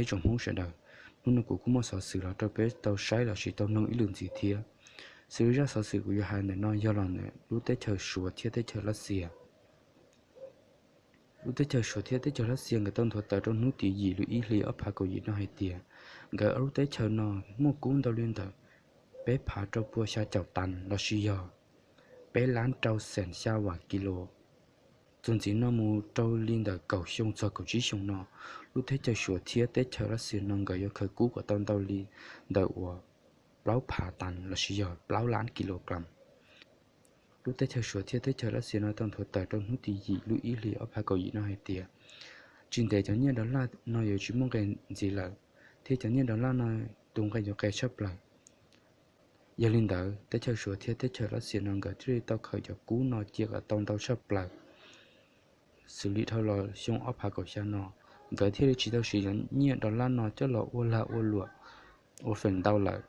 Tsoom Hmoob sawv daws, hnub no kuv kuj muaj xov xwm los rau peb tau saib lossis tau noog ib lwm ntxiv thiab. Xws li zaj xov xwm kuv yuav hais ntawm no yog los ntawm lub teb chaws Suav thiab teb chaws Lav Xias. Lub teb chaws Suav thiab teb chaws Lav Xias nkawd tau nthuav tawm rau hnub tim yim lub ib hlis ob phav kaum yim no hais tias nkawd ob lub teb chaws no muaj kub ntau li ntawm peb phav rau pua xya caum tas lossis yog peb lab rau xees xya vam kis lus. Txuas ntxiv no mus rau li ntawm kaum xyoo txog kaum tsib xyoo no, lub teb chaws Suav thiab teb chaws Lav Xias no nkawd yuav khaws kub kom tau ntau li ntawm uas plaub phav tas lossis yog plaub lab kis lus klas. Lub teb chaws Suav thiab teb chaws Lav Xias no tau nthuav tawm rau hnub tim yim lub ib hlis ob phav kaum yim no hais tias tsis ntev cov nyiaj dollar no yuav tsis muaj nqe ntxiv lawm, thiab cov nyiaj dollar no tus nqe yuav qis tshaj plaws. Yog li ntawd teb chaws Suav thiab teb chaws Lav Xias no nkawd thiaj li tau khaws cov kub no cia kom tau ntau tshaj plaws. Xws li dhau los xyoo ob phav kaum xya no, nkawd thiaj li tsis tau siv cov nyiaj dollar no coj los ua lag ua luam ua feem ntau lawm.